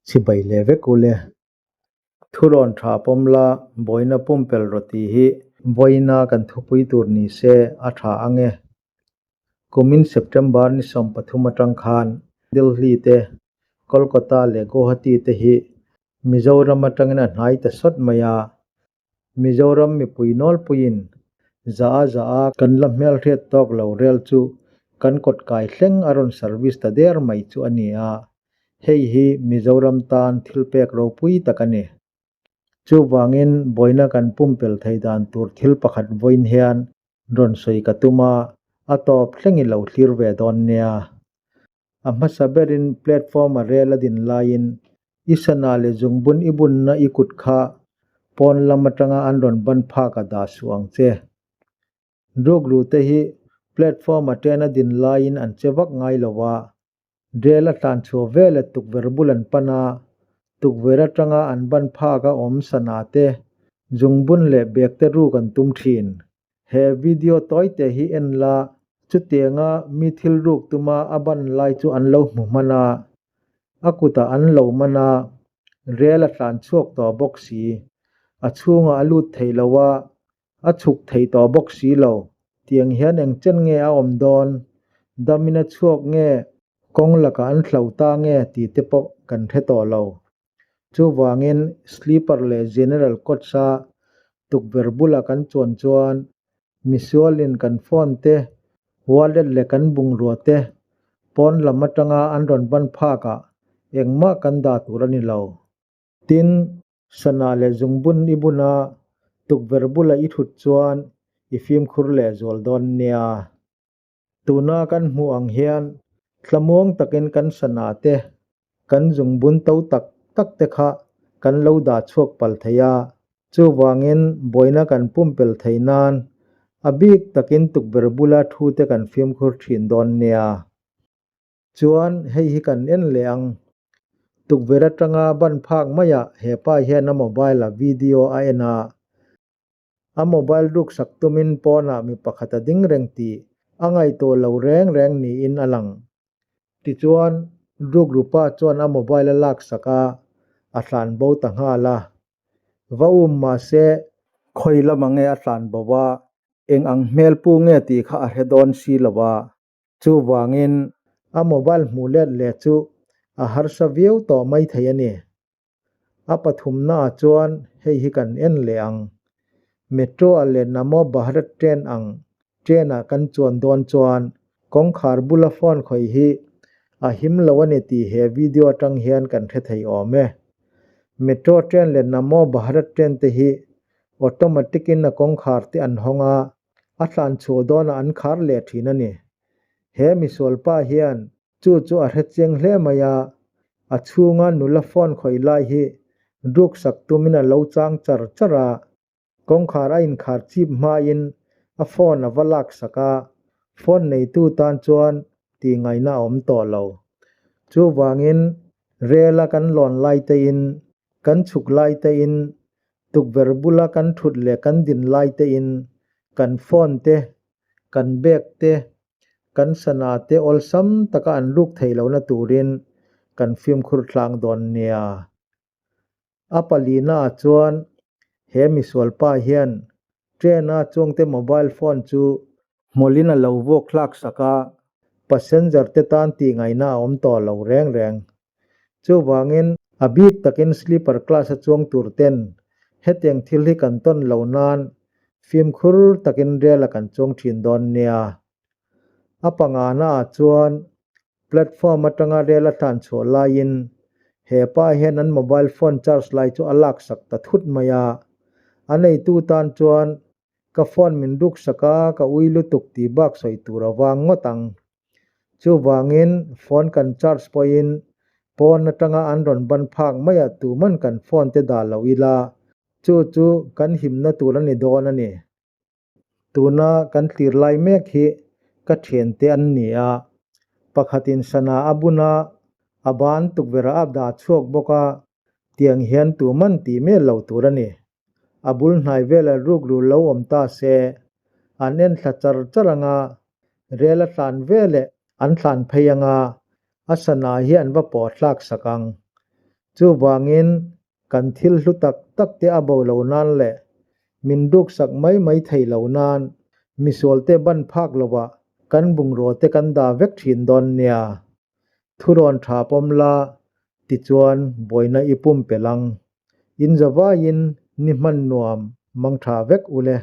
Chibai leh vek u le. Thurawn tha pawm la, buaina pumpelh rawh tih hi vawiina kan thupui tur ni se a tha ang e. Kumin September ni 13 atang khan Delhi te, Kolkata leh Guwahati te hi Mizoram atangin a hnai ta sawt mai a. Mizoram mipui nawlpuiin za a za a kan la hmelhriat tawk lo rel chu kan kawt kai thleng a rawn service ta der mai chu a ni a, hei hi Mizoram tan thil pek ropui tak a ni. Chuvangin buaina kan pumpelh thei dan tur thil pakhat vawiin hian rawn sawi ka tum a, a tawp thleng i lo thlir ve dawn nia. A hmasa berin platform a rel a din laiin i sana leh zungbun i bunna i kut kha pawn lam atanga an rawn ban phak a dah suh ang che. Rukru te hi platform a train a din laiin an che vak ngai lo a, rel a tlan chhuah veleh tukverh bul an pan a, tukverh atanga an ban phak a awm sana te, zungbun leh bag te ruk an tum thin. He video tawite hi en la, chutianga mi thil ruk tuma a ban lai chu an lo hmu hman a, a kutah an lo man a, rel a tlan chhuak tawh bawk si. A chhungah a lut thei lo a, a chhuk thei tawh bawk si lo. Tiang hian engchen nge a awm dawn? Damin a chhuak nge kawng lakah an hlo ta nge tih te pawh kan hre tawh lo. Chuvangin sleeper leh general coach-a tukverh bula kan chuan chuan misualin kan phone te, wallet leh kan bungrua te pawn lam atanga an rawn ban phakah engmah kan dah tur a ni lo. Tin, sana leh zungbun i buna tukverh bula i thut chuan i fimkhur lehzual dawn nia. Tuna kan hmuh ang hian thlamuang takin kan sana te, kan zungbun to tak tak te kha kan lo dah chhuak pal thei a, chuvangin buaina kan pumpelh thei nan a bik takin tukverh bula thu te kan fimkhur thin dawn nia. Chuan hei hi kan en leh ang. Tukverh atanga ban phak maiah he pa hian a mobile a video a en a. A mobile ruksak tumin pawnah mi pakhat a ding reng tih a ngaihtuah lo reng reng niin a lang. Tichuan, rukrupa chuan a mobile a laksak a, a tlan bo ta nghal a. Va um mahse, khawi lamah nge a tlan bo a, eng ang hmel pu nge tih kha a hre dawn si lo a. Chuvangin, a mobile hmuh let leh chu a harsa viau tawh mai thei a ni. A pathumnaah chuan hei hi kan en leh ang. Metro ah leh Namo Bharat train ang train ah kan chuan dawn chuan kawngkhar bula phone khawih hi a him lo a ni tih he video atang hian kan hre thei awm e. Metro train leh Namo Bharat train te hi automatic in a kawngkhar te an hawng a, a tlan chhuah dawnah an khar leh thin a ni. He misualpa hian Chu chu a hre chiang hle mai a, a chhunga nula phone khawih lai hi ruksak tumin a lo chang char char a, kawngkhar a inkhar chip hmain a phone a va laksak a, phone neitu tan chuan tih ngaihna a awm tawh lo. Chuvangin rela kan lawn lai tein, kan chhuk lai tein, tukverh bula kan thut leh kan din lai tein kan phone te, kan bag te, Kan sana te awlsam taka an ruk theih lohna turin kan fimkhur tlang dawn nia. A palinaah chuan he misual pa hian train-a chuangte mobile phone chu hmawlhin a lo vuak hlak sak a, passenger te tan tih ngaihna a awm tawh lo reng reng. Chuvangin a bik takin sleeper class-a chuang tur ten hetiang thil hi kan tawn lo nan fimkhur takin rel-a kan chuang thin dawn nia. A pangana ah chuan platform atanga rel a tlan chhuah laiin he pa hian an mobile phone charge lai chu a laksak ta thut mai a. A neitu tan chuan ka phone min ruksak a, ka ui lutuk tih bak sawi tur a vang ngawt ang. Chuvangin phone kan charge pawhin pawn atanga an rawn ban phak maiah tuman kan phone te dah lo ila, chu chu kan himna tur a ni dawn a ni. Tuna kan tlir lai mek hi ka thiante an ni a, pakhatin sana a bun a, a ban tukverh ah a dah chhuak bawk a, tiang hian tuman tih mel lo tur a ni. A bul hnai vela rukru lo awm ta se, an en thla char char ang a, rel a tlan veleh an tlan phei ang a, a sana hi an va pawh thlak sak ang. Chuvangin kan thil hlu tak tak te a bo lo nan leh min ruksak mai mai thei lo nan misualte ban phak lovah kan bungrua te kan dah vek thin dawn nia. Thurawn tha pawm la tichuan buaina i pumpelh ang. In zavaiin ni hman nuam mang tha vek ule.